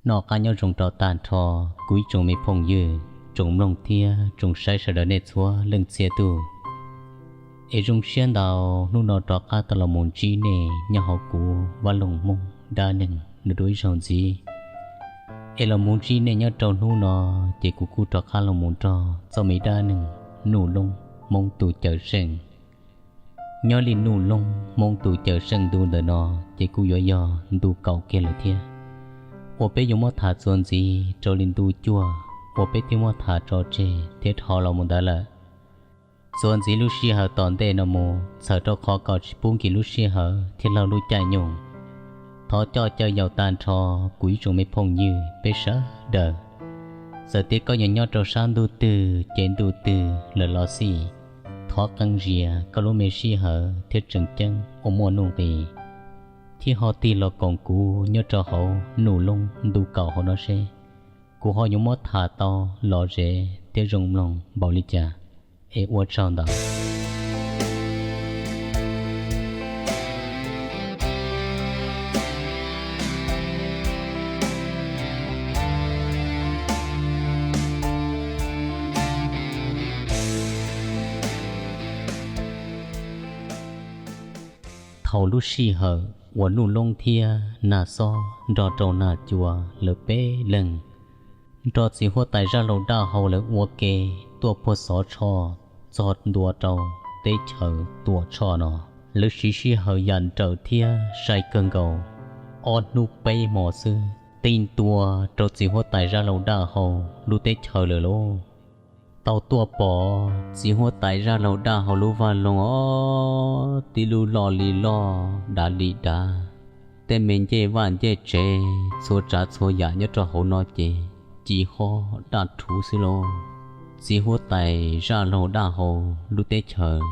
Noj qab nyob zoo rau tag nrho kuv ib tsoom me phooj ywg, tsoom mloog thiab tsoom saib sawv daws nej txhua leej txhia tus. Es zoo siab ntau hnub no rov qab tau los mus ntsib nej nyob hauv kuv Vaj Loog Hmoob dab neeg no dua ib zaug ntxiv. Es los mus ntsib nej nyob rau hnub no, ces kuv kuj rov qab los mus nrog txoj me dab neeg Nuj Loob Hmoob tus cawm seej. Nyob li Nuj Loob Hmoob tus cawm seej ntu ntawm no, ces kuj yuav yog ntu kaum kiag lawm thiab, uas peb yuav muab tham txuas ntxiv rau li ntu cuaj uas peb twb muab tham tso tseg thiab dhau los mus ntawd lawm. Txuas ntxiv lub sij hawm tom ntej no mus, txhawm rau qhov kom tsis pub nkim lub sij hawm thiab laug lub caij nyoog, thov coj caw yaum tag nrho kuv ib tsoom me phooj ywg peb sawv daws. Txawm tias koj yuav nyob rau sab ntuj twg ces ntuj twg lawm los xij, thov qee zias koj lub me sij hawm thiab tseem ceeb uas muaj nuj nqis, thiab ho tig los koom kuv nyob rau hauv Nuj Loob ntu kaum hauv no seb kuv ho yuav muab tham tau lom zem thiab zoo mloog npaum li cas. Es ua tsaug ntau. Thaum lub sij hawm uas Nuj Loob thiab Nag Xob nrog rau Nag Cua lawv peb leeg nrog txiv huab tais Zaj Laug Daj Hau lawv ua ke tuaj puag Xov Tshoj txog ntua rau teb chaws Tuam Tshoj no, lawv siv sij hawm yam nrawm thiab sai kawg nkaus ob hnub peb hmo xwb, tig ntua rau txiv huab tais Zaj Laug Daj Hau lub teb chaws lawm lauj. Tau tuaj pom txiv huab tais Zaj Laug Daj Hau lub vaj loog os, tib lub loj li loj, dav li dav, tej me ncej vaj ncej tsev txhua tsav txhua yam nyob rau hauv no ces ci hob daj rhuv xwb lauj. Txiv huab tais Zaj Laug Daj Hau lub teb chaws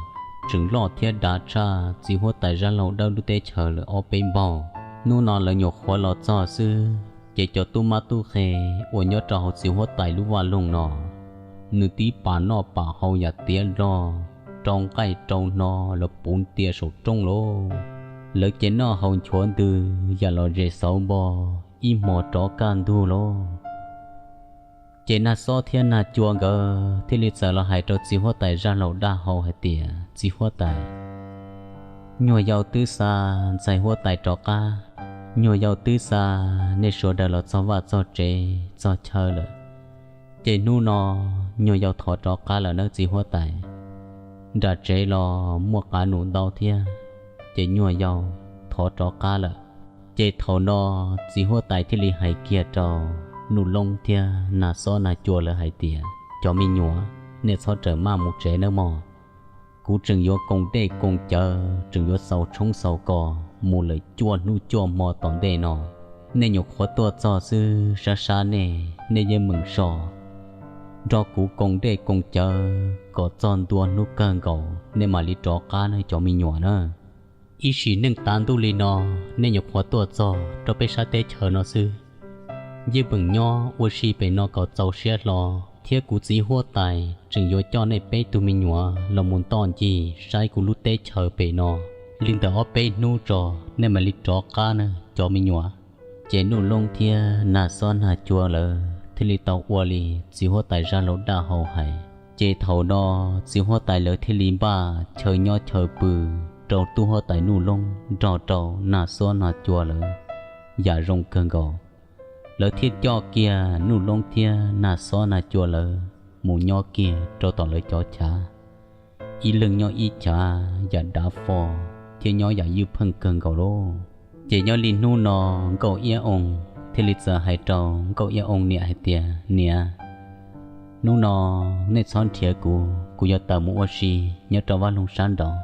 tseem loj thiab dav tshaj txiv huab tais Zaj Laug Dawb lub teb chaws lawm ob peb npaug. Hnub no lawv nyuam qhuav los txog xwb, ces cov tub mab tub qhe uas nyob rau hauv txiv huab tais lub vaj loog no, nws tib pam noj pam haus yam tiav log, rau nqaij rau hno lawv puv ntia saum roob lauj. Lawv ces noj haus nchuav ntws yam los zes xauv npo, ib hmo rov kaj ntug lauj. Ces Nag Xob thiab Nag Cua nkawd thiaj li txawm los hais rau txiv huab tais Zaj Laug Daj Hau hais tias, Txiv huab tais, nyuag yau twb xa ntxhais huab tais rov qab, nyuag yau twb xa nej sawv daws los txog vaj txog tsev txog chaw lawm, ces hnub no nyuag yau thov rov qab lawm nawb txiv huab tais. Nram tsev los muaj qav num ntau thiab, ces nyuag yau thov rov qab lawm. Ces thaum no txiv huab tais thiaj li hais kiag rau Nuj Loob thiab Nag Xob Nag Cua lawv hais tias, Cov me nyuam, nej txhob rawm maj mus tsev nawb mog. Kuv tseem yuav koom dej koom cawv, tseem yuav xaus tshoob xaus kos mus lawm cuaj hnub cuaj hmo tom ntej no. Nej nyuam qhuav tuaj txog xwb, sab sab nej, nej yeej meem so nrog kuv koom dej koom cawv kom txog ntua hnub kawg nkaus nej mam li rov qab nawb cov me nyuam na. Ib sim neej tav ntuj li no, nej nyuam qhuav tuaj txog rau peb sab teb chaws no xwb, yeej meem nyob ua si pem no kom txaus siab hlo, thiab kuv txiv huab tais tseem yuav coj nej peb tug me nyuam los mus ntoj ncig saib kuv lub teb chaws pem no. Li ntawm ob peb hnub tso, nej mam li rov qab na cov me nyuam. Ces Nuj Loob thiab Nag Xob Nag Cua lawv thiaj li tau ua li txiv huab tais Zaj Laug Daj Hau hais. Ces thaum no txiv huab tais lawv thiaj li npaj chaw nyob chaw pw rau tub huab tais Nuj Loob nrog rau Nag Xob Nag Cua lawv yam zoo kawg nkaus. Lawv thiaj coj kiag Nuj Loob thiab Nag Xob Nag Cua lawv mus nyob kiag rau tom lawv cov chav, ib leeg nyob ib chav yam dav fo thiab nyob yam ywj pheej kawg nkaus lauj. Ces nyob li hnub no Nkauj Iab Oo thiaj li txawm hais rau Nkauj Iab Oo niam hais tias, Niam, hnub no nej txhob nrhiav kuv, kuv yuav tawm mus ua si nyob rau vaj loog sab nraud.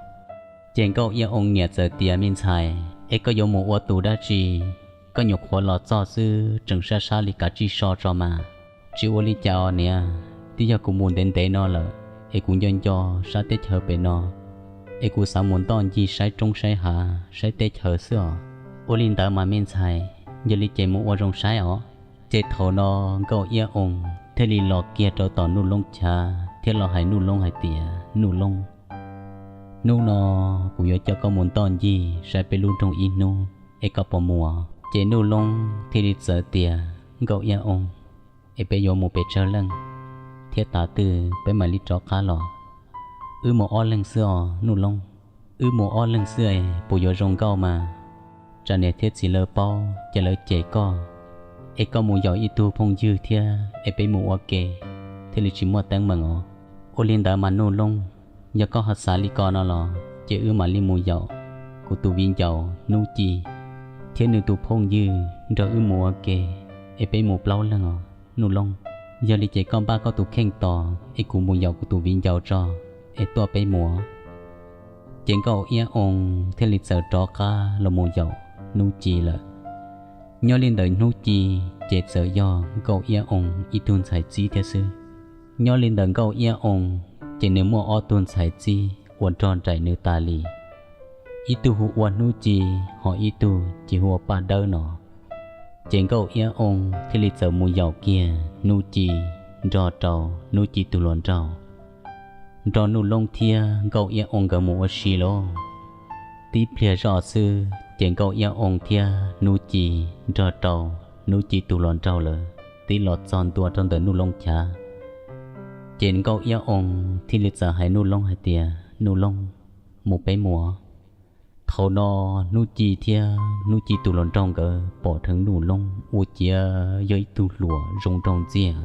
Ces Nkauj Iab Oo niam txawm tias, Me ntxhais, es koj yuav mus ua tus dab tsi? Koj nyuam qhuav los txog xwb tseem sab sab li kav tsij so tso mas. Tsis ua li cas os niam, twb yog kuv mus ntev ntev no lawm, es kuv nco nco sab teb chaws pem no, es kuv xav mus ntoj ncig saib roob saib hav saib teb chaws xwb os. Ua li ntawd mas me ntxhais, yog li ces mus ua zoo saib os. Ces thaum no Nkauj Iab Oo thiaj li los kiag rau tom Nuj Loob chav thiab los hais Nuj Loob hais tias, Nuj Loob, hnub no kuv yuav coj koj mus ntoj ncig saib peb lub nroog ib hnub, es koj puas mus? Ces Nuj Loob thiaj li txawm tias, Nkauj Iab Oo, es peb yuav mus pes tsawg leej thiab tav twg peb mam li rov qab los? Wb mus ob leeg xwb os Nuj Loob. Wb mus ob leeg xwb es puas yuav zoo nkauj mas? Tsam niam thiab txiv lawv paub ces lawv cem koj, es koj mus yaum ib tug phooj ywg thiab es peb mus ua ke thiaj li tsis muaj teeb meem os. Ua li ntawd mas Nuj Loob, yog koj ho xav li ko no los ces wb mam li mus yaum kuv tus viv ncaus Hnub Ci thiab nws tus phooj ywg nrog wb mus ua ke, es peb mus plaub leeg os Nuj Loob. Yog li ces koj npaj koj tus kheej tos es kuv mus yaum kuv tus viv ncaus tso, es tuaj peb mus. Ces Nkauj Iab Oo thiaj li txawm rov qab los mus yaum Hnub Ci lawm. Nyob li ntawm Hnub Ci ces txawm yog Nkauj Iab Oo ib tug ntxhais txib thiab xwb. Nyob li ntawm Nkauj Iab Oo ces nws muaj ob tug ntxhais txib uas nrog nraim nws tas li. Ib tug hu ua Hnub Ci, ho ib tug ces hu ua Paj Dawb no. Ces Nkauj Iab Oo thiaj li txawm mus yaum kiag Hnub Ci nrog rau Hnub Ci tus hluas nraug, nrog Nuj Loob thiab Nkauj Iab Oo nkawd mus ua si lauj. Tib pliag zoj xwb ces Nkauj Iab Oo thiab Hnub Ci nrog rau Hnub Ci tus hluas nraug lawv tib los txog ntua rau ntawm Nuj Loob chav. Ces Nkauj Iab Oo thiaj li txawm hais Nuj Loob hais tias, Nuj Loob, mus peb mus. Thaum no Hnub Ci thiab Hnub Ci tus hluas nraug nkawd pom dheev Nuj Loob ua ciav yog ib tug hluas zoo nraug ntxiag.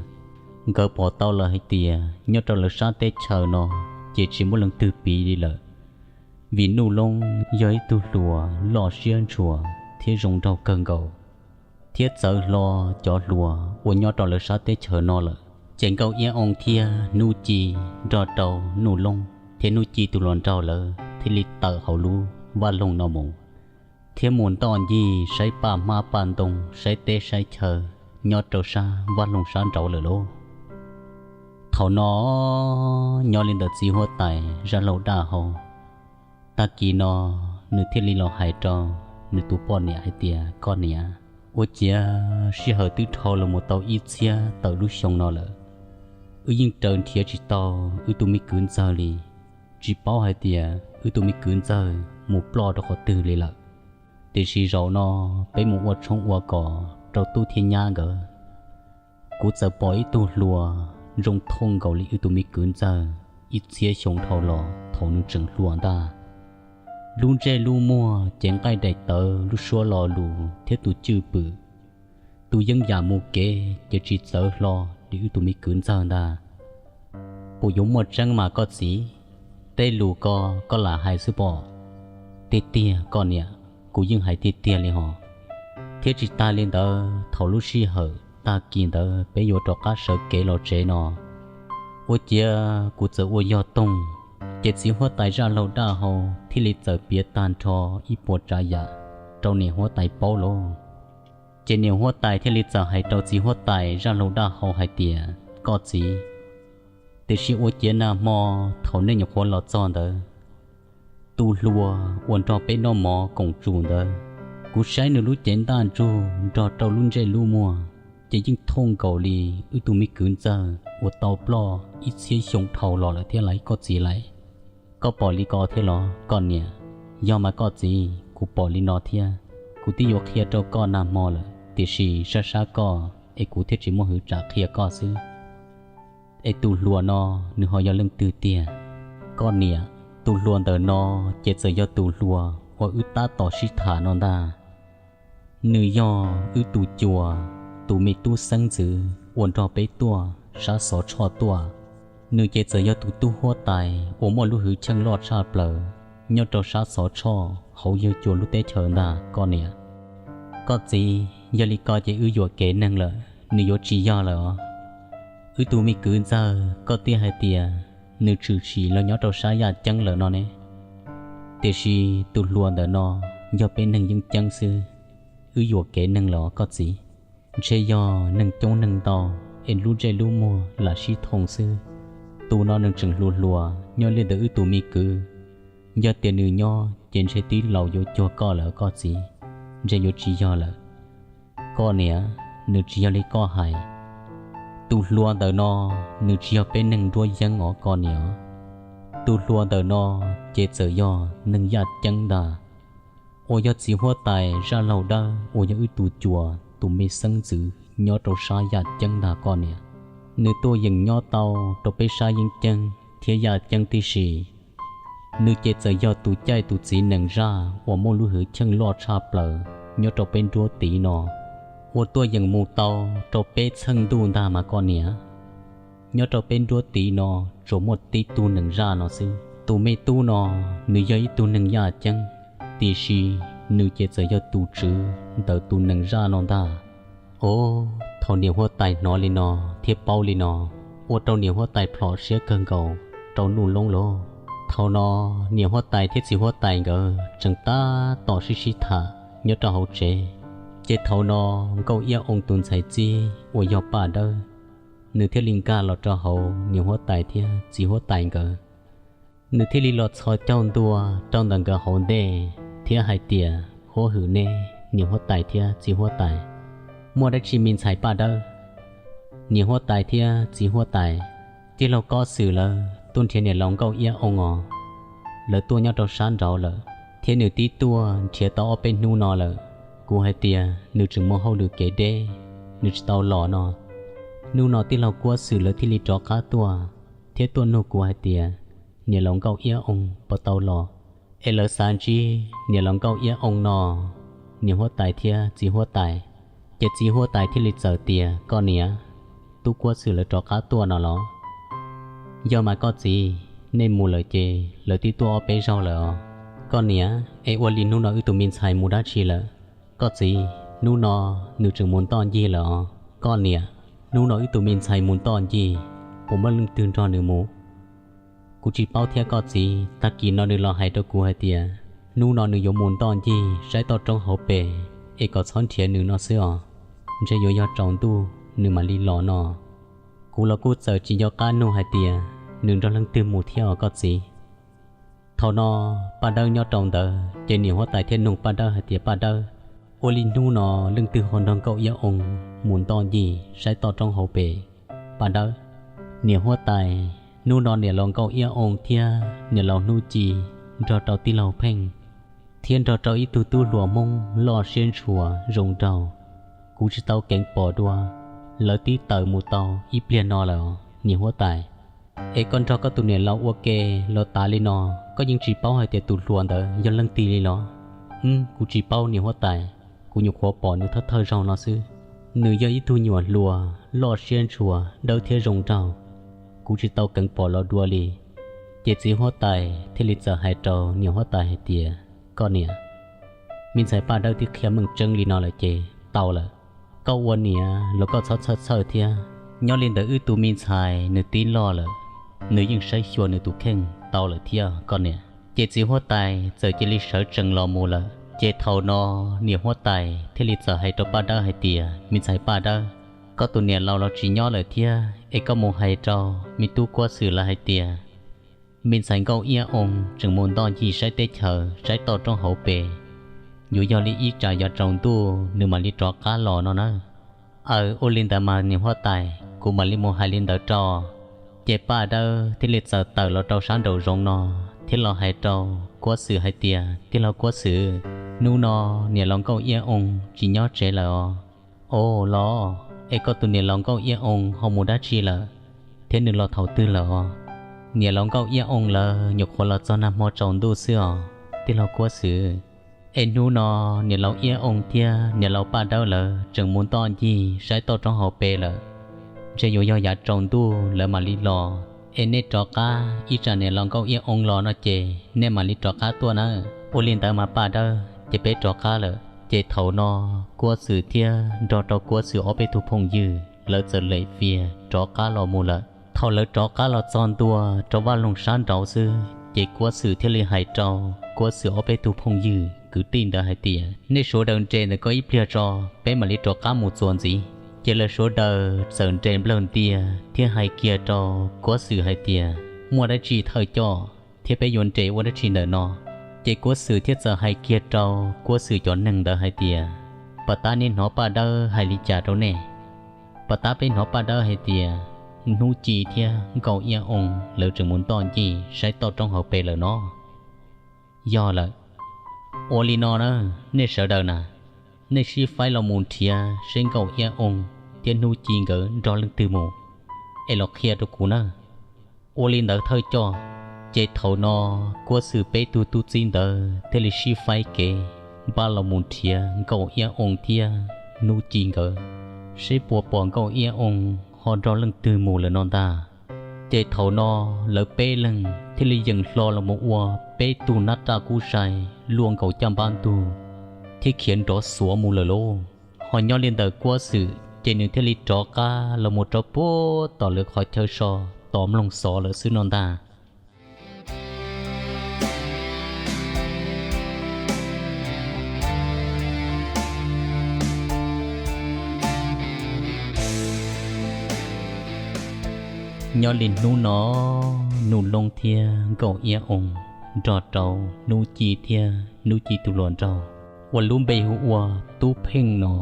Nkawd pom tau lawm hais tias nyob rau lawv sab teb chaws no ces tsis muaj leej twg piv li lawm, vim Nuj Loob yog ib tug hluas loj siab ntshua thiab zoo nraug kawg nkaus, thiab txawv hlo cov hluas uas nyob rau lawv sab teb chaws no lawm. Ces Nkauj Iab Oo thiab Hnub Ci nrog rau Nuj Loob thiab Hnub Ci tus hluas nraug lawv thiaj li tawm hauv lub vaj loog no mus, thiab mus ntoj ncig saib paj hmab paj ntoo, saib teb saib chaw nyob rau sab vaj loog sab nraud lawm lauj. Thaum no nyob li ntawm txiv huab tais Zaj Laug Daj Hau, tag kis no nws thiaj li los hais rau nws tus poj niam hais tias, Koj niam, ua ciav sij hawm twb dhau los mus tau ib txhiab tawm lub xyoo no lawm, wb yeej raws nrhiav tsis tau wb tus me kwv ntxawg li. Tsis paub hais tias wb tus me kwv ntxawg mus ploj rau qhov twg li lawm. Tiam sis zaum no peb mus ua tshoob ua kos rau tub thiab nyab nkawd, kuv txawm pom ib tug hluas zoo thooj nkaus li wb tus me kwv ntxawg ib txhiab xyoo dhau los thaum nws tseem hluas ntag. Lub ntsej lub muag ces nqaij daim tawv, lub suab lo lus thiab tus cwj pwm, tus yeeb yam mus kev ces tsis txawv hlo li wb tus me kwv ntxawg ntag. Puas yuav muaj tseeb mas koj txiv? Tej lus ko koj lam hais xwb pob? Tiag tiag koj niam, kuv yeej hais tiag tiag li hos. Thiab tsis tas li ntawd, thaum lub sij hawm tag kis ntawd peb yuav rov qab sawv kev los tsev no, ua ciav kuv txawm ua yog toog. Ces txiv huab tais Zaj Laug Daj Hau thiaj li txawm piav tag nrho ib puas tsav yam rau niam huab tais paub lauj. Ces niam huab tais thiaj li txawm hais rau txiv huab tais Zaj Laug Daj Hau hais tias, Koj txiv, tiam sis ua ciav nag hmo thaum nej nyuam qhuav los txog ntawd, tus hluas uas nrog peb noj mov koom tsum ntawd, kuv saib nws lub cev ntaj ntsug nrog rau lub ntsej lub muag ces yeej thooj nkaus li wb tus me kwv ntxawg uas tau ploj ib txhiab xyoo dhau los lawm thiab lauj koj txiv lauj. Koj pom li ko thiab los koj niam? Yog mas koj txiv, kuv pom li no thiab. Kuv twb yuav qhia rau koj nag hmo lawm, tiam sis sab sab koj es kuv thiaj tsis muaj hwv tsam qhia koj xwb. Es tus hluas no nws ho yog leej twg tiag? Koj niam, tus hluas ntawm no ces txawm yog tus hluas uas wb tab tom sib tham no ntag. Nws yog wb tus cuas, tus me tub xeeb ntxwv uas nrog peb tuaj sab Xov Tshoj tuaj. Nws ces txawm yog tus tub huab tais uas muaj lub hwj chim loj tshaj plaws nyob rau sab Xov Tshoj hauv yawg cuas lub teb chaws ntag koj niam. Koj txiv, yog li ko ces wb yuam kev neeg lawm, nws yuav tsis yog lawm os. Wb tus me kwv ntxawg koj twb hais tias nws tshwm sim los nyob rau sab yaj ceeb lawm no ne. Tiam sis tus hluas ntawm no yog peb neeg yeeb ceeb xwb, wb yuam kev neeg lawm os koj txiv. Ntshe yog neeg coob neeg ntau es lub ntsej lub muag lam sib thooj xwb. Tus no nws tseem hluas hluas nyob li ntawm wb tus me kwv, yog tias nws nyob ces ntshe twb laus yuav cuag koj lawm koj txiv, ntshe yuav tsis yog lawm. Koj niam, nws tsis yog li koj hais. Tus hluas ntawm no nws tsis yog peb neeg nruab yeeb os koj niam. Tus hluas ntawm no ces txawm yog neeg yaj ceeb ntag, uas yog txiv huab tais Zaj Laug Dawb uas yog wb tus cuas tus me xeeb ntxwv nyob rau sab yaj ceeb ntag koj niam. Nws tuaj yeem nyob tau rau peb sab yeeb ceeb thiab yaj ceeb tib si. Nws ces txawm yog tus caij tus txiv nees zaj uas muaj lub hwv cheej loj tshaj plaws nyob rau peb nruab tiv no, uas tuaj yeem mus tau rau peb txheej ntuj ntag mas koj niam. Nyob rau peb nruab tiv no tsuas muaj tib tug nees zaj no xwb. Tus me tub no nws yog ib tug neeg yaj ceeb, tiam sis nws ces txawm yog tus tswv ntawm tus nees zaj no ntag. Os, thaum niam huab tais hnov li no thiab paub li no, ua rau niam huab tais plhom siab kawg nkaus rau Nuj Loob lauj. Thaum no niam huab tais thiab txiv huab tais nkawd tseem tab tom sib sib tham nyob rau hauv tsev. Ces thaum no Nkauj Iab Oo tus ntxhais txib uas yog Paj Dawb, nws thiaj li nkag los rau hauv niam huab tais thiab txiv huab tais nkawd. Nws thiaj li los txhos caug ntua rau ntawm nkawd hauv ntej thiab hais tias, Huab hwm neb niam huab tais thiab txiv huab tais, muaj dab tsi me ntxhais Paj Dawb? Niam huab tais thiab txiv huab tais, tij laug Kob Xwm lawv tuaj nrhiav niam laus Nkauj Iab Oo os. Lawv tuaj nyob rau sab nraud lawm, thiab nws twb tuaj nrhiav tau ob peb hnub no lawm. Kuv hais tias nws tseem muaj hauj lwm kev deb, nws tsis tau los no. Hnub no tij laug Kuab Xwm lawv thiaj li rov qab tuaj, thiab tuaj nug kuv hais tias niam laus Nkauj Iab Oo puas tau los, es lawv xav ntsib niam laus Nkauj Iab Oo no, niam huab tais thiab txiv huab tais. Ces txiv huab tais thiaj li txawm tias, Koj niam, tub Kuab Xwm lawv rov qab tuaj no los? Yog mas koj txiv, nej mus lawm ces lawv twb tuaj ob peb zaug lawm os. Koj niam, es ua li hnub no wb tus me ntxhais mus dab tsi lawm? Koj txiv, hnub no nws tseem mus ntoj ncig lawm os. Koj niam, hnub no wb tus me ntxhais mus ntoj ncig, puas muaj leej twg nrog nws mus? Kuv tsis paub thiab koj txiv, tag kis no nws los hais rau kuv hais tias hnub no nws yuav mus ntoj ncig saib toj roob hauv pes, es kom txhob nrhiav nws no xwb os, ntshe yuav yog tsaus ntuj nws mam li los no. Kuv los kuj txawm tsis nco qab nug hais tias nws nrog leej twg mus thiab os koj txiv. Thaum no Paj Dawb nyob rau ntawd ces niam huab tais thiaj nug Paj Dawb hais tias, Paj Dawb, ua li hnub no leej twg ho nrog Nkauj Iab Oo mus ntoj ncig saib toj roob hauv pes? Paj Dawb, niam huab tais, hnub no niam laus Nkauj Iab Oo thiab niam laus Hnub Ci nrog rau tij laug Pheej thiab nrog rau ib tug tub hluas Hmoob loj siab ntshua zoo nraug. Kuv tsis tau keev pom dua, lawv twb tawm mus tau ib pliag no lawm os niam huab tais. Es koj nrog koj tus niam laus ua ke los tas li no, koj yeej tsis paub hais tias tus hluas ntawd yog leej twg li los? Wb, kuv tsis paub niam huab tais, kuv nyuam qhuav pom nws thawj thawj zaug no xwb. Nws yog ib tug nyuam hluas loj siab ntshua dawb thiab zoo nraug, kuv tsis tau keev pom los dua li. Ces txiv huab tais thiaj li txawm hais rau niam huab tais hais tias, Koj niam, me ntxhais Paj Dawb twb qhia meej tseeb li no lawm ces tau lawm. Koj ua niam los koj txhob txhawj txhawj thiab. Nyob li ntawd wb tus me ntxhais nws tib loj lawm, nws yeej saib xyuas nws tus kheej tau lawm thiab koj niam. Ces txiv huab tais txawm cia li sawv tsees los mus lawm. Ces thaum no niam huab tais thiaj li txawm hais rau Paj Dawb hais tias, Me ntxhais Paj Dawb, koj tus niam laus los tsis nyob lawm thiab, es koj mus hais rau me tub Kuab Xwm lawv hais tias me ntxhais Nkauj Iab Oo tseem mus ntoj ncig saib teb chaws saib toj roob hauv pes, yuav yog li ib tsam yuav tsaus ntuj nws mam li rov qab los no na. Aws, ua li ntawd mas niam huab tais, kuv mam li mus hais li ntawd rau. Ces Paj Dawb thiaj li txawm tawm los rau sab nraum zoov no thiab los hais rau Kuab Xwm hais tias, Tij laug Kuab Xwm, hnub no niam laus Nkauj Iab Oo tsis nyob tsev lawm os. Os los, es koj tus niam laus Nkauj Iab Oo ho mus dab tsi lawm, thiab nws los thaum twg lawm os? Niam laus Nkauj Iab Oo lawv nyuam qhuav los txog nag hmo tsaus ntuj xwb os, tij laug Kuab Xwm. Es hnub no niam laus Iab Oo thiab niam laus Paj Dawb lawv tseem mus ntoj ncig saib toj roob hauv pes lawm, ntshe yuav yog yav tsaus ntuj lawv mam li los. Es nej rov qab ib tsam niam laus Nkauj Iab Oo los no ces nej mam li rov qab tuaj nawb. Ua li ntawd mas Paj Dawb, ces peb rov qab lawm. Ces thaum no Kuab Xwm thiab nrog rau Kuab Xwm ob peb tug phooj ywg lawv txawm lem fias rov qab los mus lawm. Thaum lawv rov qab los txog ntua rau vaj loog sab nraud xwb, ces Kuab Xwm thiaj li hais rau Kuab Xwm ob peb tug phooj ywg kwv tij ntawd hais tias, Nej sawv daws nres ntawm ko ib pliag tso, peb mam li rov qab mus txuas ntxiv. Ces lawv sawv daws txawm nres nplawg ntias thiab hais kiag rau Kuab Xwm hais tias, Muaj dab tsi thawj coj thiab peb yuav nres ua dab tsi ntawm no? Ces Kuab Xwm thiaj txawm hais kiag rau Kuab Xwm cov neeg ntawd hais tias, Puag ta nej hnov Paj Dawb hais li cas rau nej? Puag ta peb hnov Paj Dawb hais tias Hnub Ci thiab Nkauj Iab Oo lawv tseem mus ntoj ncig saib toj roob hauv pes lawm no. Yog lawm. Ua li no na, nej sawv daws na, nej sib faib los mus nrhiav seb Nkauj Iab Oo thiab Hnub Ci nkawd nrog leej twg mus, es los qhia rau kuv nawb. Ua li ntawd thawj coj. Ces thaum no Kuab Xwm peb tug tub txib ntawd thiaj li sib faib kev npaj los mus nrhiav Nkauj Iab Oo thiab Hnub Ci nkawd, seb puas pom Nkauj Iab Oo ho nrog leej twg mus lawm no ntag. Ces thaum no lawv peb leeg thiaj li yeem hlo los mus ua peb tug nab raj kub sai luaj nkaus caj npab ntug thiab khiav nrov xuav mus lawm lauj. Ho nyob li ntawm Kuab Xwm ces nws thiaj li rov qab los mus rau puag tom lawv qhov chaw so tos mloog xov lawm xwb no ntag. Nyob li hnub no, Nuj Loob thiab Nkauj Iab Oo nrog rau Hnub Ci thiab Hnub Ci tus hluas nraug uas lub npe hu ua Tub Pheej no,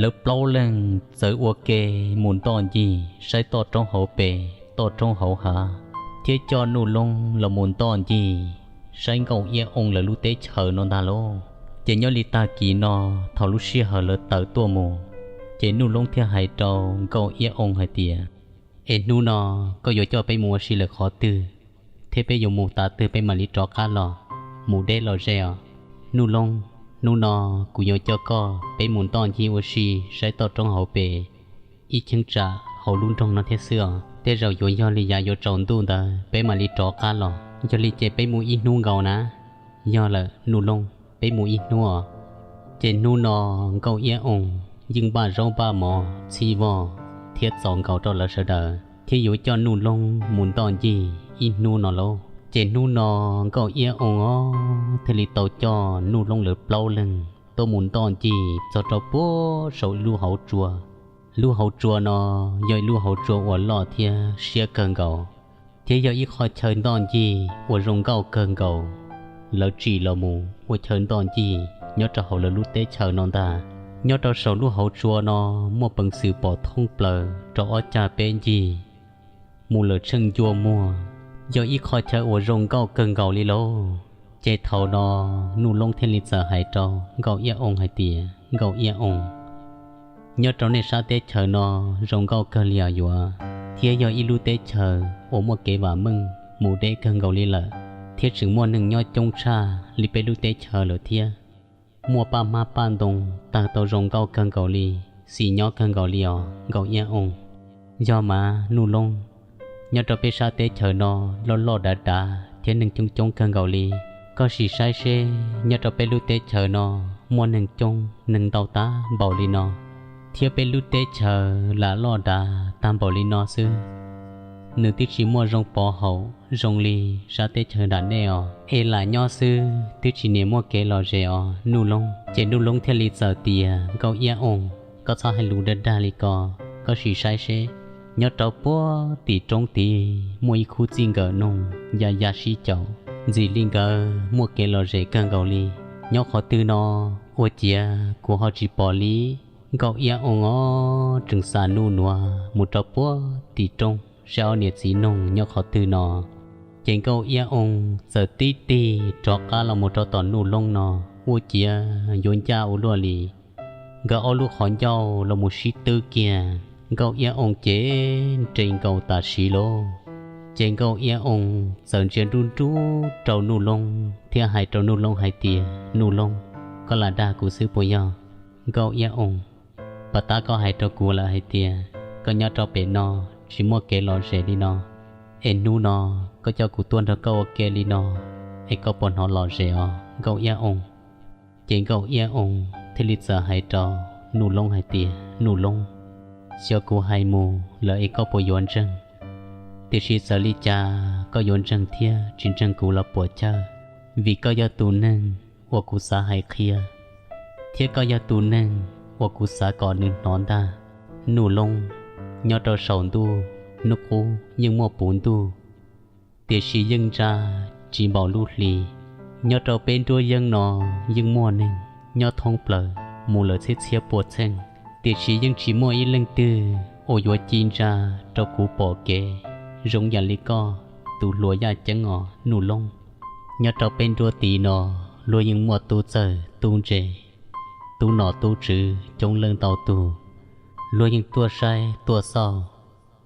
lawv plaub leeg txawm ua ke mus ntoj ncig saib toj roob hauv pes toj roob hauv hav, thiab coj Nuj Loob los mus ntoj ncig saib Nkauj Iab Oo lawv lub teb chaws no ntag lauj. Ces nyob li tag kis no, thaum lub sij hawm lawv tawm tuaj mus, ces Nuj Loob thiaj hais rau Nkauj Iab Oo hais tias, Es hnub no koj yuav coj peb mus ua si lawm qhov twg, thiab peb yuav mus tav twg peb mam li rov qab los, mus deb los ze os? Nuj Loob, hnub no kuv yuav coj koj peb mus ntoj ncig ua si saib toj roob hauv pes ib cheeb tsam hauv lub nroog no thiab xwb os. Tej zaum yuav yog li yav yuav tsaus ntuj ntawd peb mam li rov qab los. Yog li ces peb mus ib hnub nkaus na. Yog lawm Nuj Loob, peb mus ib hnub os. Ces hnub no Nkauj Iab Oo yeej npaj zaub npaj mov txhij voj thiab txaus nkaus rau lawv sawv daws thiab yuav coj Nuj Loob mus ntoj ncig ib hnub no lauj. Ces hnub no Nkauj Iab Oo os thiaj li tau coj Nuj Loob lawv plaub leeg tuaj mus ntoj ncig txog rau puag saum ib lub hauv tsua. Lub hauv tsua no yog ib lub hauv tsua uas loj thiab siab kawg nkaus, thiab yog ib qho chaw ntoj ncig uas zoo nkauj kawg nkaus. Lawv tsim los mus ua chaw ntoj ncig nyob rau hauv lawv lub teb chaws no ntag. Nyob rau saum lub hauv tsua no muaj peev xwm pom thoob plaws rau ob cag peb ncig mus lawm tsheej ncua muag, yog ib qho chaw uas zoo nkauj kawg nkaus li lauj. Ces thaum no Nuj Loob thiaj li txawm hais rau Nkauj Iab Oo hais tias, Nkauj Iab Oo, nyob rau nej sab teb chaws no zoo nkauj kawg li os yuav, thiab yog ib lub teb chaws uas muaj kev vam meej mus deb kawg nkaus li lawm, thiab tseem muaj neeg nyob coob tshaj li peb lub teb chaws lawm thiab. Muaj paj hmab paj ntoo tawg tau zoo nkauj kawg nkaus li, xis nyob kawg nkaus li os Nkauj Iab Oo. Yog mas Nuj Loob, nyob rau peb sab teb chaws no loj loj dav dav thiab neeg coob coob kawg nkaus li. Koj sim saib seb nyob rau peb lub teb chaws no muaj neeg coob neeg ntau tag npaum li no, thiab peb lub teb chaws lam loj dav tag npaum li no xwb, nws twb tsis muaj zoo pov haum zoo li sab teb chaws nram nej os. Es lam nyob xwb twb tsis niam muaj kev lom zem os Nuj Loob. Ces Nuj Loob thiaj li txawm tias, Nkauj Iab Oo, koj txhob hais lus dag dag li ko, koj sim saib seb, nyob rau puag tim roob tid muaj ib khub txij nkawm noog ya ya sib caum, ntxim li nkawd muaj kev lom zem kawg nkaus li. Nyob qhov twg no, ua ciav kuv ho tsis pom li. Nkauj Iab Oo os tseem xav nuj nuav mus rau puag tim roob saib ob niam txiv noog nyob qhov twg no. Ces Nkauj Iab Oo txawm tib tig rov qab los mus rau tom Nuj Loob no, ua ciav yuav ncaj ua luaj li. Nkawd ob lub qhov ncauj los mus sib twb kiag, Nkauj Iab Oo ces nres nkaus tam sim lauj. Ces Nkauj Iab Oo txawm ntsia nruj nrub rau Nuj Loob thiab hais rau Nuj Loob hais tias, Nuj Loob, koj lam dag kuv xwb puas yog? Nkauj Iab Oo, pab tab koj hais rau kuv lawm hais tias koj nyob rau pem no tsis muaj kev lom zem li no, es hnub no koj coj kuv tuaj nrog koj ua ke li no, es koj puas hnov lom zem os Nkauj Iab Oo? Ces Nkauj Iab Oo thiaj li txawm hais rau Nuj Loob hais tias, Nuj Loob, xyov kuv hais mus lawm es koj puas yuav ntseeg, tiam sis txawm li cas koj yuav ntseeg thiab tsis ntseeg kuv los puas chawj, vim koj yog tus neeg uas kuv xav hais qhia, thiab koj yog tus neeg uas kuv xav kom nws hnov ntag. Nuj Loob, nyob rau saum ntuj, hnub qub yeej muaj puv ntuj, tiam sis yeej ntsa tsis npaum lub hli. Nyob rau peb nruab yeeb no yeej muaj neeg nyob thoob plaws mus lawm txhiab txhiab pua txheej, tiam sis yeej tsis muaj ib leej twg uas yuav ci ntsa rau kuv pom kev zoo yam li koj tus hluas yaj ceeb os Nuj Loob. Nyob rau peb nruab tid no luag yeej muaj tub txawj tub ntse, tub nom tub tswv coob leej ntau tug, Luag yeej tuaj saib tuaj xauj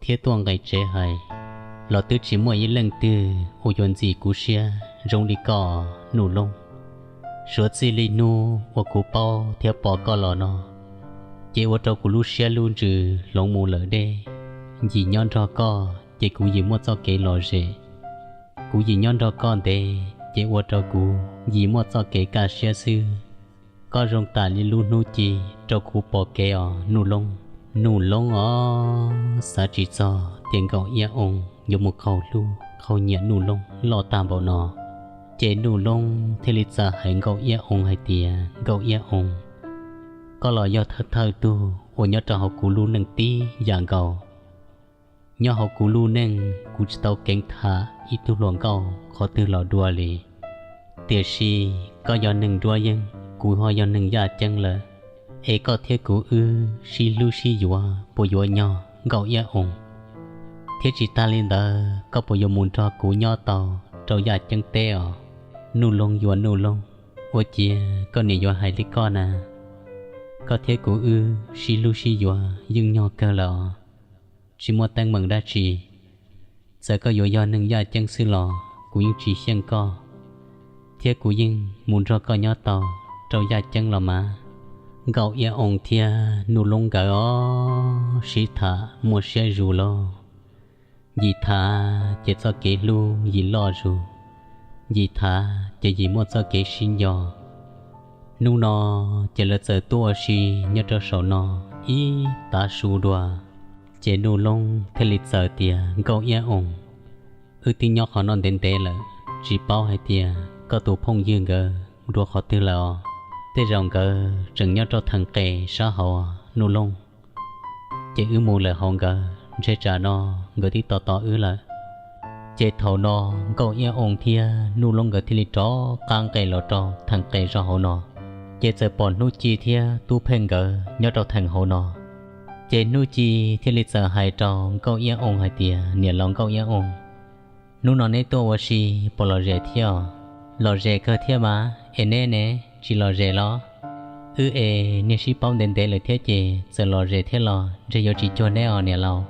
thiab tuaj nqes tsev hais, los twb tsis muaj ib leej twg uas yuav ntxim kuv siab zoo li koj Nuj Loob. Suav txij li hnub uas kuv paub thiab pom koj los no, ces ua rau kuv lub siab lub ntsws hloov mus lawm deb. Yim nyob nrog koj ces kuv yim muaj txoj kev lom zem. Kuv yim nyob nrog koj ntev ces ua rau kuv yim muaj txoj kev kaj siab xwb. Koj zoo tam li lub hnub ci rau kuv pom kev os Nuj Loob. Nuj Loob os, xav tsis txog tias Nkauj Iab Oo yuav mus qaug hlub qaug nyiam Nuj Loob loj tag npaum no. Ces Nuj Loob thiaj li txawm hais Nkauj Iab Oo hais tias, Nkauj Iab Oo, koj los yog thawj thawj tug uas nyob rau hauv kuv lub neej tib yam nkaus. Nyob hauv kuv lub neej kuv tsis tau keev tham ib tug hluas nkauj qhov twg los dua li. Tiam sis koj yog neeg nruab yeeb, kuv ho yog neeg yaj ceeb lawm, es koj thiab kuv wb sib hlub sib yuav puas yuav nyog Nkauj Iab Oo? Thiab tsis tag li ntawd koj puas yuav mus nrog kuv nyob tau rau yaj ceeb teb os? Nuj Loob yuav Nuj Loob, ua ciav koj niam yuav hais li koj na. Koj thiab kuv wb sib hlub sib yuav yeej nyog kawg lawm os, tsis muaj teeb meem dab tsi. Txawm koj yuav yog neeg yaj ceeb xwb los kuv yeej tsis xyeej koj, thiab kuv yeej mus nrog koj nyob tau rau yaj ceeb los mas. Nkauj Iab Oo thiab Nuj Loob nkawd os sib tham muaj siab zus lauj. Yim tham ces txoj kev hlub yim loj zus, yim tham ces yim muaj txoj kev sib nco. Hnub no ces lawv txawm tuaj ua si nyob rau saum no ib tav su dua. Ces Nuj Loob thiaj li txawm tias, Nkauj Iab Oo, wb twb nyob qhov no ntev ntev lawm, tsis paub hais tias koj tus phooj ywg nkawd dua qhov twg lawm os. Tej zaum nkawd tseem nyob rau theem qes sab hauv Nuj Loob. Ces wb mus lawm hauv nkawd ntshe tsam no nkawd twb tos tos wb lawm. Ces thaum no Nkauj Iab Oo thiab Nuj Loob nkawd thiaj li rov qab nqes los rau theem qes zog hauv no. Ces txawm pom Hnub Ci thiab Tub Pheej nkawd nyob rau theem hauv no. Ces Hnub Ci thiaj li txawm hais rau Nkauj Iab Oo hais tias, Niam laus Nkauj Iab Oo, hnub no neb tuaj ua si puas lom zem thiab? Lom zem kawg thiab mas, es neb ne, tsis lom zem los? Wb es niag sib paub ntev ntev lawm thiab ces txawm lom zem thiab los ntshe yuav tsis cuag neb os niam laus.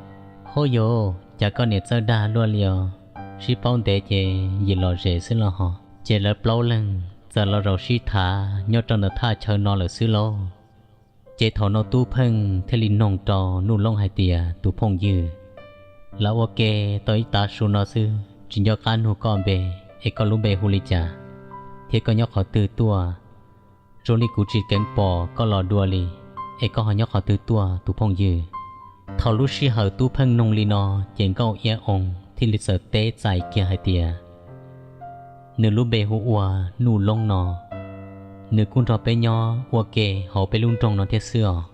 Hub yus, cas koj niam txawj dag luaj li os, sib paub ntev ces yim lom zem xwb los hos. Ces lawv plaub leeg txawm los zaum sib tham nyob rau ntawm thaj chaw no lawm xwb lauj. Ces thaum no Tub Pheej thiaj li noog rau Nuj Loob hais tias, Tus phooj ywg, lawv ua ke tau ib tav su no xwb tsis nco qab nug koj npe, es koj lub npe hu li cas, thiab koj nyob qhov twg tuaj? Zoo li kuv tsis keev pom koj los dua li, es koj ho nyob qhov twg tuaj tus phooj ywg? Thaum lub sij hawm Tub Pheej noog li no, ces Nkauj Iab Oo thiaj li txawm teb txais kiag hais tias, nws lub npe hu ua Nuj Loob no, nws kuj nrog peb nyob ua ke hauv peb lub nroog no thiab xwb os.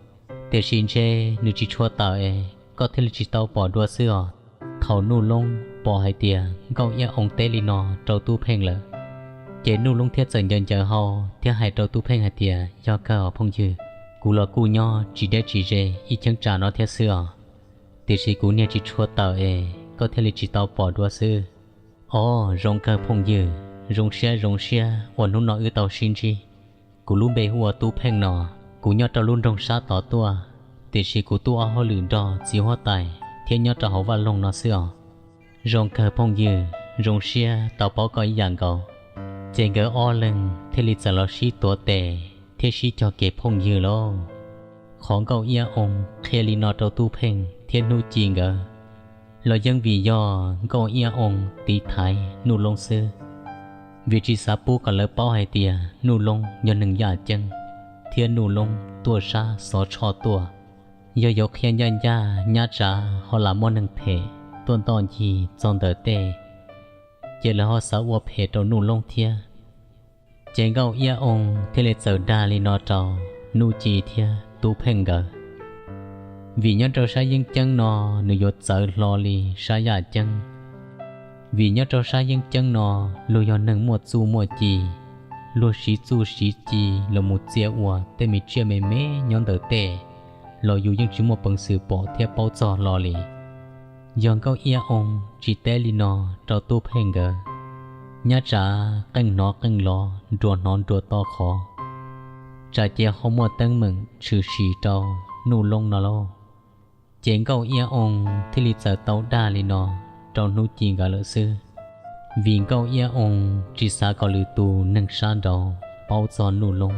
Tiam sis ntshe nws tsis tshua tawm es koj thiaj li tsis tau pom dua xwb os. Thaum Nuj Loob pom hais tias Nkauj Iab Oo teb li no rau Tub Pheej lawm, ces Nuj Loob thiaj txawm ncaws ncaws hau thiab hais rau Tub Pheej hais tias, Yog kawg os phooj ywg, kuv los kuj nyob tsis deb tsis ze ib cheeb tsam no thiab xwb os. Tiam sis kuv niag tsis tshua tawm es koj thiaj li tsis tau pom dua xwb. Os, zoo kawg phooj ywg, zoo siab zoo siab uas hnub no wb tau sib ntsib. Kuv lub npe hu ua Tub Pheej no, kuv nyob rau lub nroog sab tod tuaj, tiam sis kuv tuaj ua hauj lwm nrog txiv huab tais thiab nyob rau hauv vaj loog no xwb os. Zoo kawg phooj ywg, zoo siab tau paub koj ib yam nkaus. Ces nkawd ob leeg thiaj li txawm los sib tuav tes thiab sib cog kev phooj ywg lauj. Qhov Nkauj Iab Oo qhia li no rau Tub Pheej thiab Hnub Ci nkawd los yeej vim yog Nkauj Iab Oo tiv thaiv Nuj Loob xwb, vim tsis xav pub kom lawv paub hais tias Nuj Loob yog neeg yaj ceeb thiab Nuj Loob tuaj sab xov tshoj tuaj. Yog yuav qhia ncaj ncaj nyab tsav ho lam muaj neeg phem tuaj ntoj ncig txog ntawm tej, ces lawv ho xav ua phem rau Nuj Loob thiab. Ces Nkauj Iab Oo thiaj li txawm dag li no rau Hnub Ci thiab Tub Pheej nkawd, vim nyob rau sab yeeb ceeb no nws yuav txawv hlo li sab yaj ceeb. Vim nyob rau sab yeeb ceeb no luag yog neeg muaj txuj muaj ci, luag siv txuj siv ci los mus txia ua tej me tsiaj me me nyob ntawm tej los yus yeej tsis muaj peev xwm pom thiab paub txog hlo li. Yog Nkauj Iab Oo tsis teb li no rau Tub Pheej nkawd, nyab tsav qeej hnov qeej lov nruas hnov nruas to qhov, tsam ces ho muaj teeb meem tshwm sim rau Nuj Loob no lauj. Ces Nkauj Iab Oo thiaj li txawm tau dag li no rau Hnub Ci nkawd lawm xwb, vim Nkauj Iab Oo tsis xav kom lwm tus neeg sab nraud paub txog Nuj Loob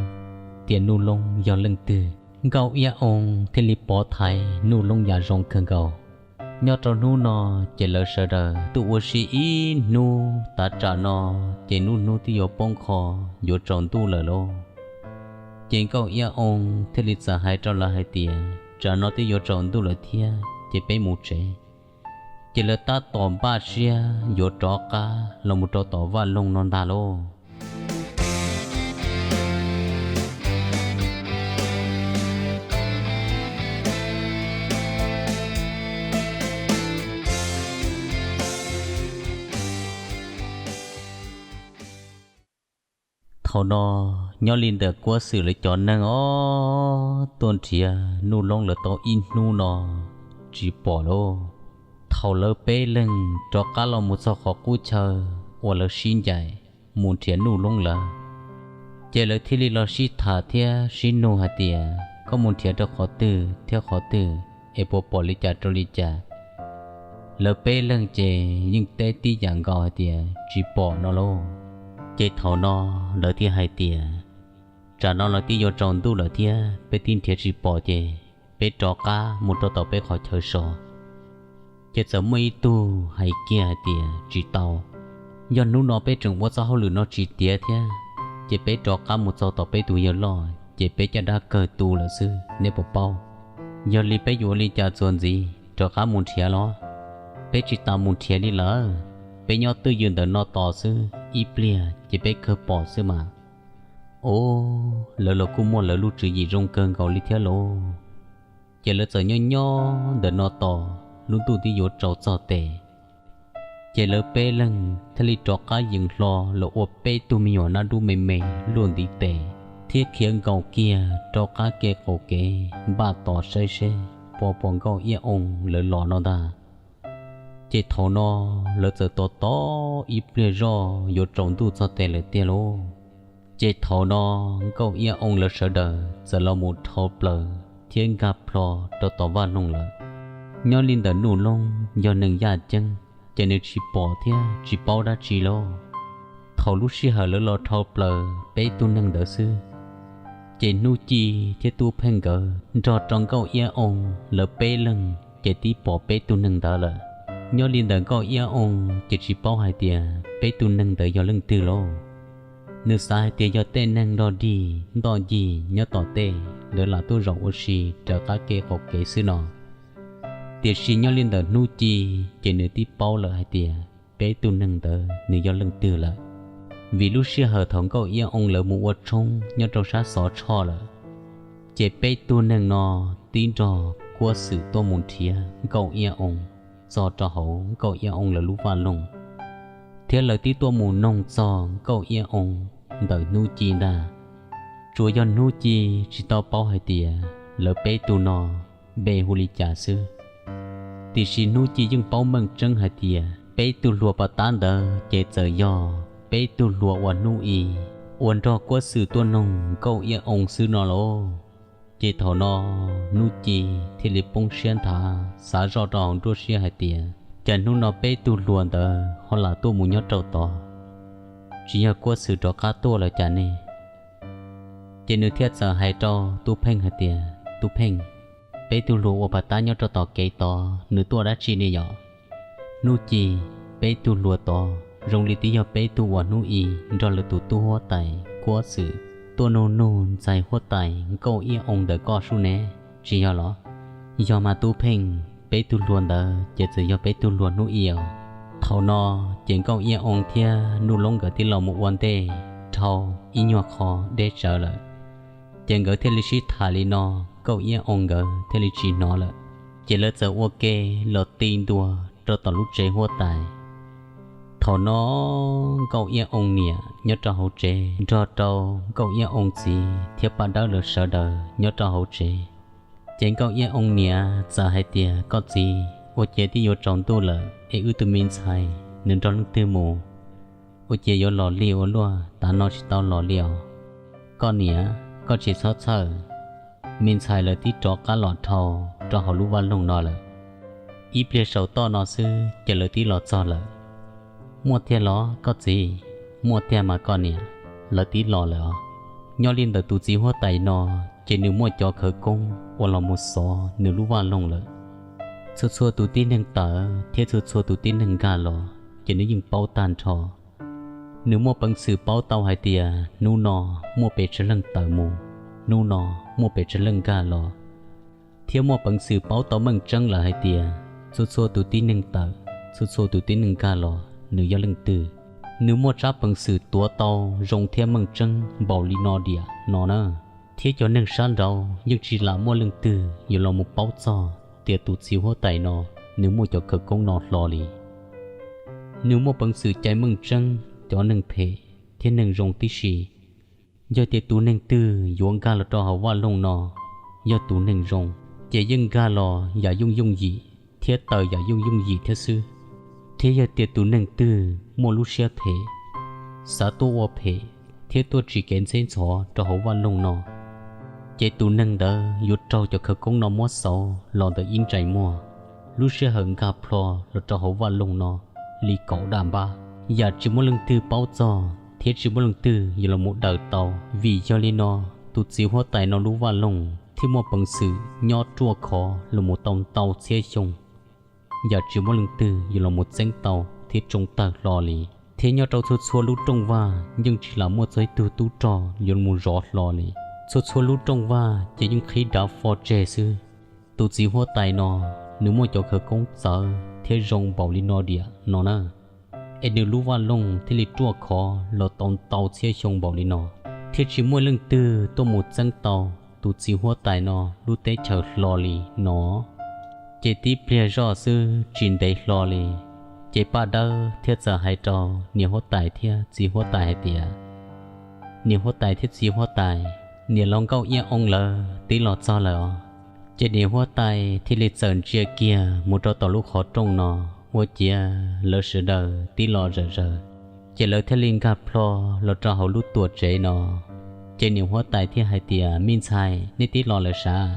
tias Nuj Loob yog leej twg. Nkauj Iab Oo thiaj li pov thaiv Nuj Loob yam zoo kawg nkaus. Nyob rau hnub no, ces lawv sawv daws tuaj ua si ib hnub, tav tsam no ces hnub hnub twb yuav poob qho yuav tsaus ntuj lawm lauj. Ces Nkauj Iab Oo thiaj li txawm hais rau lawv hais tias, tsam no twb yuav tsaus ntuj lawm thiab, ces peb mus tsev. Ces lawv tab tom npaj siab yuav rov qab los mus rau tom vaj loog no ntag lauj. Thaum no, nyob li ntawm Kuab Xwm lawv cov neeg ob tuaj nrhiav Nuj Loob lawv tau ib hnub no tsis pom lauj. Thaum lawv peb leeg rov qab los mus txog qhov qub chaw uas lawv sib ncaim mus nrhiav Nuj Loob lawm, ces lawv thiaj li los sib tham thiab sib nug hais tias, koj mus nrhiav rau qhov twg thiab qhov twg es puas pom li cas rau li cas? Lawv peb leeg ces yeej teb tib yam nkaus hais tias tsis pom no lauj. Ces thaum no lawv thiaj hais tias, tsam no los twb yuav tsaus ntuj lawm thiab peb twb nrhiav tsis pom, ces peb rov qab mus rau tom peb qhov chaw so. Ces txawm muaj ib tug hais kiag hais tias, tsis tau, yog hnub no peb tseem ua txoj hauj lwm no tsis tiav thiab, ces peb rov qab mus txog tom peb tus yawg loj ces peb caj dab kawg tu lawm xwb, nej puas paub? Yog li peb yuav ua li cas txuas ntxiv rov qab mus nrhiav los? Peb tsis tas mus nrhiav li lawm, peb nyob twj ywm ntawm no tos xwb, ib pliag ces peb kawg pom xwb mas. Ov, lawv los kuj muaj lawv lub tswv yim zoo kawg nkaus li thiab lauj. Ces lawv txawm nyob nyob ntawm no tos lub ntuj twb yuav tsaus txog tes, ces lawv peb leeg thiaj li rov qab yees hlo los ua peb tug me nyuam nab dub me me luaj ntiv tes, thiab khiav nkaus kiag rau qab kev qaum kev npaj tos saib seb puas pom Nkauj Iab Oo lawv los no ntag. Ces thaum no lawv txawm tos tos ib pliag zoj yuav tsaus ntuj txog tes lawm tiag lauj. Ces thaum no Nkauj Iab Oo lawv sawv daws txawm los mus dhau plaws thiab nkag plho rau tom vaj loog lawm. Nyob li ntawm Nuj Loob yog neeg yaj ceeb, ces nws tsis pom thiab tsis paub dab tsi lauj. Thaum lub sij hawm lawv los dhau plaws peb tug neeg ntawd xwb, ces Hnub Ci thiab Tub Pheej nkawd nrog rau Nkauj Iab Oo lawv peb leeg ces twb pom peb tug neeg ntawd lawm. Nyob li ntawm Nkauj Iab Oo ces tsis paub hais tias peb tug neeg ntawd yog leej twg lauj. Nws xav hais tias yog tej neeg nrog dig ntoj ncig nyob tom tej lawv lam tuaj zaum ua si raws qab kev qaum kev xwb no. Tiam sis nyob li ntawm Hnub Ci ces nws twb paub lawm hais tias peb tug neeg ntawd nws yog leej twg lawm, vim lub sij hawm thaum Nkauj Iab Oo lawv mus ua tshoob nyob rau sab Xov Tshoj lawm, ces peb tug neeg no twb nrog Kuab Xwm tuaj mus nrhiav Nkauj Iab Oo txog rau hauv Nkauj Iab Oo lawv lub vaj loog, thiab lawv twb tuaj mus noog txog Nkauj Iab Oo ntawm Hnub Ci ntag. Tsuas yog Hnub Ci tsis tau paub hais tias lawv peb tug no npe hu li cas xwb. Tiam sis Hnub Ci yeej paub meej tseeb hais tias peb tug hluas pas tab ntawd ces txawm yog peb tug hluas uas Hnub I uas nrog Kuab Xwm tuaj noog Nkauj Iab Oo xwb no lauj. Ces thaum no Hnub Ci thiaj li poob siab nthav xav zoj rau hauv nruab siab hais tias, cas hnub no peb tug hluas ntawd ho lam tuaj mus nyob rau tod, tsis yog Kuab Xwm rov qab tuaj lawm cas ne? Ces nws thiaj txawm hais rau Tub Pheej hais tias, Tub Pheej, peb tug hluas uas pas tab nyob rau tom kev tod nws tuaj dab tsi ne yom? Hnub Ci, peb tug hluas tod zoo li twb yog peb tug uas Hnub I nrog lawv tus tub huab tais Kuab Xwm tuaj nug nug ntxhais huab tais Nkauj Iab Oo ntawm koj sub ne, tsis yog los? Yog mas Tub Pheej, peb tug hluas ntawd ces txawm yog peb tug hluas Hnub I os. Thaum no ces Nkauj Iab Oo thiab Nuj Loob nkawd twb los mus ua ntej dhau ib nyuag qho deb tsawv lawm. Ces nkawd thiaj li sib tham li no, Nkauj Iab Oo nkawd thiaj li tsis hnov lawm. Ces lawv txawm ua ke los ti ntua rau tom lub tsev huab tais. Thaum no Nkauj Iab Oo niam nyob rau hauv tsev nrog rau Nkauj Iab Oo txiv thiab Paj Dawb lawv sawv daws nyob rau hauv tsev. Ces Nkauj Iab Oo niam txawm hais tias, koj txiv, ua ciav twb yuav tsaus ntuj lawm es wb tus me ntxhais nws nrog leej twg mus? Ua ciav yuav los lig ua luaj, tav no tsis tau los li os. Koj niam, koj tsis txhob txhawj, me ntxhais lawv twb rov qab los dhau rau hauv lub vaj loog no lawm. Ib pliag saum toj no xwb ces lawv twb los txog lawm. Muaj tiag los koj txiv? Muaj tiag mas koj niam, lawv twb los lawm os. Nyob li ntawm tus txiv huab tais no, ces nws muaj cov khawv koob uas los mus xov nws lub vaj loog lawm. Txhua txhua tus tib neeg tawm thiab txhua txhua tus tib neeg nkag los ces nws yeej paub tag nrho. Nws muaj peev xwm paub tau hais tias hnub no muaj pes tsawg leej tawm mus, hnub no muaj pes tsawg leej nkag los, thiab muaj peev xwm paub tau meej tseeb lawm hais tias txhua txhua tus tib neeg tawm, txhua txhua tus tib neeg nkag los nws yog leej twg. Nws muaj tsab peev xwm tuav tau zoo thiab meej tseeb npaum li no diam no na. Thiab cov neeg sab nraud yeej tsis lam muaj leej twg yuav los mus paub txog tias tus txiv huab tais no nws muaj cov khawv koob no hlo li. Nws muaj peev xwm cais meej tseeb cov neeg phem thiab neeg zoo tib si. Yog tias tus neeg twg yuav nkag los rau hauv vaj loog no, yog tus neeg zoo, ces yeej nkag los yam yooj yooj yim thiab tawm yam yooj yooj yim thiab xwb. Thiab yog tias tus neeg twg muaj lub siab phem, xav tuaj ua phem thiab tuaj tsim kev ntxheb ntxhov rau hauv vaj loog no, ces tus neeg ntawd yuav raug cov khawv koob no muab xauv los ntawm ib ntsais muag, lub sij hawm nkag plho los rau hauv vaj loog no li kaum daj npab. Yam tsis muaj leej twg paub txog thiab tsis muaj leej twg yuav los mus daws tau. Vim yog li no, tus txiv huab tais no lub vaj loog thiaj muaj peev xwm nyob ruaj khov los mus tau ntau txhiab xyoo, yam tsis muaj leej twg yuav los mus txeeb tau thiab tsoo tawg hlo li. Thiab nyob rau txhua txhua lub rooj vag yeej tsis lam muaj txog ib tug tub rog yuav los mus zov hlo li. Txhua txhua lub rooj vag ces yeej qhib dav fo tseg xwb. Tus txiv huab tais no, nws muaj cov khawv koob txawv thiab zoo npaum li no diam no na, es nws lub vaj loog thiaj li ruaj khov los tau ntau txhiab xyoo npaum li no, thiab tsis muaj leej twg tuaj mus txeeb tau tus txiv huab tais no lub teb chaws hlo li no. Ces tib pliag zoj xwb tsis ntev hlo li, ces Paj Dawb thiaj txawm hais rau niam huab tais thiab txiv huab tais hais tias, Niam huab tais thiab txiv huab tais, niam laus Nkauj Iab Oo lawv twb los txog lawm os. Ces niam huab tais thiaj li txawm ntsia kiag mus rau tom lub qhov rooj no, ua ciav lawv sawv daws twb los zom zaws. Ces lawv thiaj li nkag plho los rau hauv lub tuam tsev no. Ces niam huab tais thiaj hais tias, Me ntxhais, nej twb los lawm sav?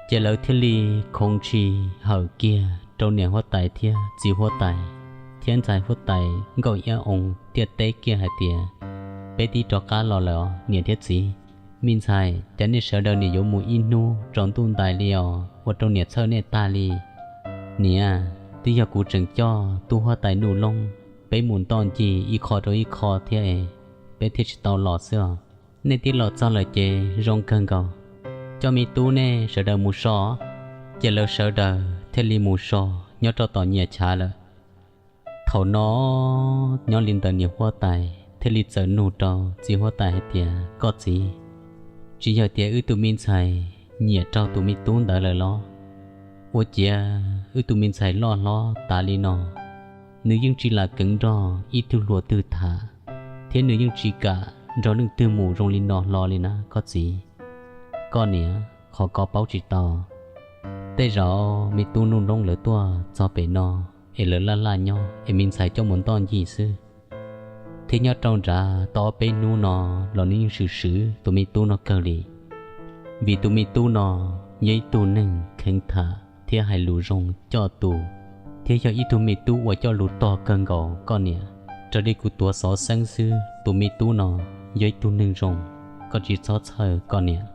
Ces lawv thiaj li khoov ntshis hawm kiag rau niam huab tais thiab txiv huab tais, thiab ntxhais huab tais Nkauj Iab Oo thiaj teb kiag hais tias, Peb twb rov qab los lawm os niam thiab txiv. Me ntxhais, cas nej sawv daws niam yuav mus ib hnub tsaus ntuj ntais li os, ua rau niam txhawj nej tag li. Niam, twb yog kuv tseem coj tub huab tais Nuj Loob peb mus ntoj ncig ib qho rau ib qho thiab es peb thiaj tsis tau los xwb os. Nej twb los txog lawm ces zoo kawg nkaus, coj me tub nej sawv daws mus so. Ces lawv sawv daws thiaj li mus so nyob rau tom nyias chav lawm. Thaum no nyob li ntawd niam huab tais thiaj li txawm nug rau txiv huab tais hais tias, Koj txiv, tsis yog tias wb tus me ntxhais nyiam raug tus me tub ntawd lawm los? Ua ciav wb tus me ntxhais loj hlob tas li no, nws yeej tsis lam keev nrog ib tug hluas twg tham, thiab nws yeej tsis kam nrog leej twg mus zoo li no hlo li na koj txiv. Koj niam, qhov koj paub tsis tau, tej zaum me tub Nuj Loob lawv tuaj txog pem no es lawv laj laj nyob es me ntxhais coj mus ntoj ncig xwb. Thiab nyob rau nrad tau ob peb hnub no los nws yeej swm swm tus me tub no kawg li. Vim tus me tub no yog ib tug neeg kheev tham thiab hais lus zoo coj tus, thiab yog ib tug me tub uas coj lus tog kawg nkaus koj niam. Raws li kuv tuav xov xeeb xwb, tus me tub no yog ib tug neeg zoo, koj tsis txhob txhawj koj niam.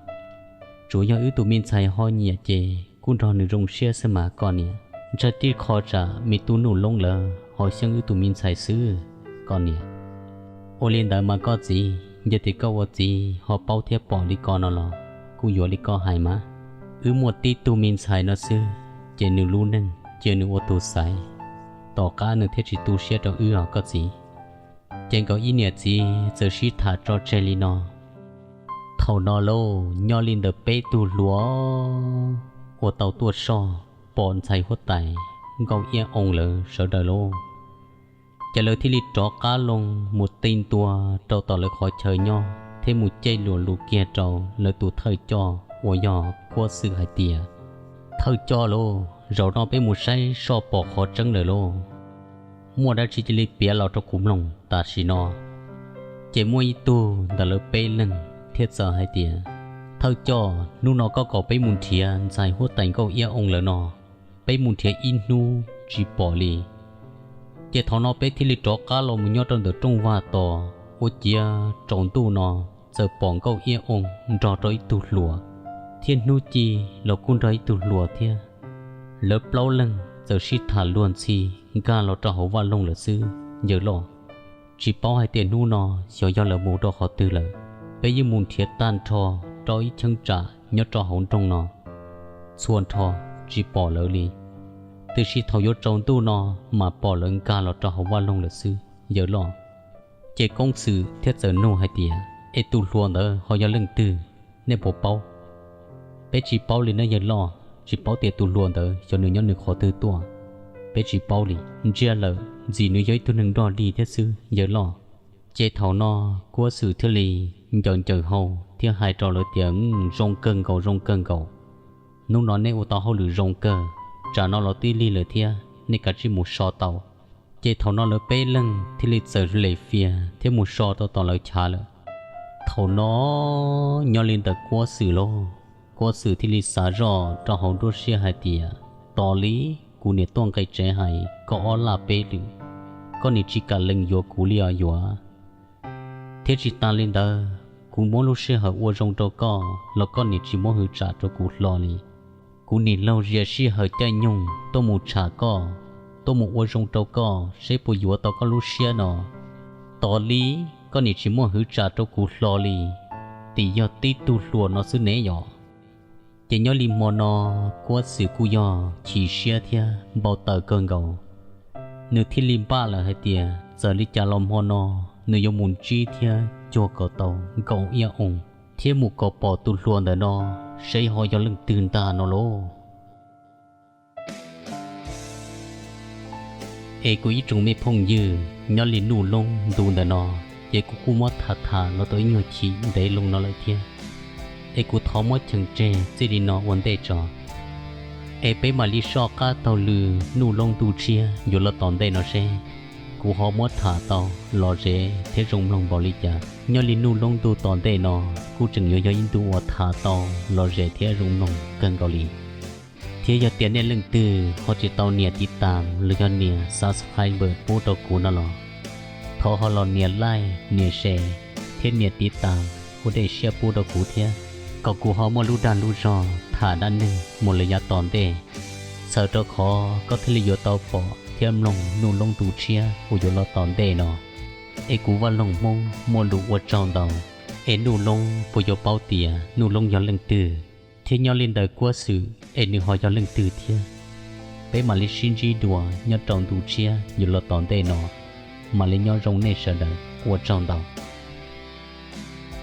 Tsuas yog wb tus me ntxhais ho nyiam ces kuj nrog nws zoo siab xwb mas koj niam. Ntshe tib qho tsam me tub Nuj Loob lawv ho xyeej wb tus me ntxhais xwb koj niam. Ua li ntawd mas koj txiv, yog tias koj ua txiv ho paub thiab pom li ko no los kuj yuav li koj hais mas. Wb muaj tib tug me ntxhais no xwb, ces nws lub neej cia nws ua tus xaiv, tom qab nws thiaj tsis tu siab rau wb os koj txiv. Ces nkawd ib niam txiv txawm sib tham tso tseg li no. Thaum no lauj, nyob li ntawd peb tug hluas uas tau tuaj soj pom ntxhais huab tais Nkauj Iab Oo lawv sawv daws lauj, ces lawv thiaj li rov qab loo mus ti ntua rau tom lawv qhov chaw nyob thiab mus cej luam lus kiag rau lawv tus thawj coj uas yog Kuab Xwm hais tias, Thawj coj lauj, zaum no peb mus saib soj pom qhov tseeb lawm lauj. Muaj dab tsi cia li piav los rau kuv mloog tam sim no. Ces muaj ib tug ntawm lawv peb leeg thiaj txawm hais tias, Thawj coj, hnub no koj kom peb mus nrhiav ntxhais huab tais Nkauj Iab Oo lawm no, peb mus nrhiav ib hnub tsis pom li. Ces thaum no peb thiaj li rov qab los mus nyob rau ntawm rooj vag tos, ua ciav tsaus ntuj no txawm pom Nkauj Iab Oo nrog rau ib tug hluas, thiab Hnub Ci los kuj nrog ib tug hluas thiab. Lawv plaub leeg txawm sib tham luag ntxhi nkag los rau hauv vaj loog lawm xwb yawg loj. Tsis paub hais tias hnub no xyov yog lawv mus rau qhov twg lawm. Peb yeej mus nrhiav tag nrho rau ib cheeb tsam nyob rau hauv nroog no, txhua nrho tsis pom lawv li. Tiam sis thaum yuav tsaus ntuj no mas pom lawv nkag los rau hauv vaj loog lawm xwb yawg loj. Ces Koob Xwm thiaj txawm nug hais tias, Es tus hluas ntawd ho yog leej twg, nej puas paub? Peb tsis paub li nawb yawg loj, tsis paub tias tus hluas ntawd xyov nws nyob nws qhov twg tuaj. Peb tsis paub li, ntsia lawm ntxim nws yog ib tug neeg nrog dig thiab xwb yawg loj. Ces thaum no Kuab Xwm thiaj li ncaws ncaws hau thiab hais rau lawv tias, Zoo kawg nkaus, zoo kawg nkaus. Hnub no nej ua tau hauj lwm zoo kawg, tsam no los twb lig lawm thiab, nej kav tsij mus so tau. Ces thaum no lawv peb leeg thiaj li txawm hle fias thiab mus so rau tom lawv chav lawm. Thaum no nyob li ntawm Kuab Xwm lauj, Kuab Xwm thiaj li xav zoj rau hauv nruab siab hais tias, Tos li kuv niam tuaj nqe tsev hais koj ob laj peb lwm, koj niam tsis kam lees yuav kuv li os yuav. Thiab tsis tas li ntawd, kuv muab lub sij hawm ua zoo rau koj los koj niam tsis muab hwv tsam rau kuv hlo li. Kuv niam laug zias sij hawm caij nyoog tuaj mus tsham koj, tuaj mus ua zoo rau koj seb puas yuav tau koj lub siab no. Tos li koj niam tsis muab hwv tsam rau kuv hlo li, tim yog tib tug hluas no xwb ne yom. Ces nyob li hmo no Kuab Xwm kuj yog chim siab thiab npau taws kawg nkaus. Nws thiaj li npaj lawm hais tias txawm li cas los hmo no nws yuav mus ntsib thiab cuag kom tau Nkauj Iab Oo thiab mus kom pom tus hluas ntawm no seb ho yog leej twg ntag no lauj. Es kuv ib tsoom me phooj ywg, nyob li Nuj Loob ntu ntawm no, ces kuv kuj muab tham tham los tau ib nyuag chim ntev loo no lawm thiab. Es kuv thov muab cheem tseg txij li no ua ntej tso. Es peb mam li soj qab taug lw Nuj Loob ntu tshiab yuav los tom ntej no seb kuv ho muab tham tau lom zem thiab zoo mloog npaum li cas. Nyob li Nuj Loob ntu tom ntej no kuj tseem yuav yog ib ntu uas tham tau lom zem thiab zoo mloog kawg nkaus li. Thiab yog tias nej leej twg ho tsis tau nias tiv tas los yog nias subscribe pub rau kuv no los, thov ho los nias like, nias share thiab nias tiv tas ua dej siab pub rau kuv thiab, kom kuv ho muaj lub dag lub zog tham dab neeg mus lawm yav tom ntej, txhawm rau qhov koj thiaj li yuav tau pom thiab mloog Nuj Loob ntu tshiab uas yuav los tom ntej no. Es kuv Vaj Loog Hmoob muaj lus ua tsaug ntau. Es Nuj Loob puas yuav paub tias Nuj Loob yog leej twg, thiab nyob li ntawm Kuab Xwm es nws ho yog leej twg thiab? Peb mam li sib ntsib dua nyob rau ntu tshiab yuav los tom ntej no. Mam li nyob zoo nej sawv daws, ua tsaug ntau.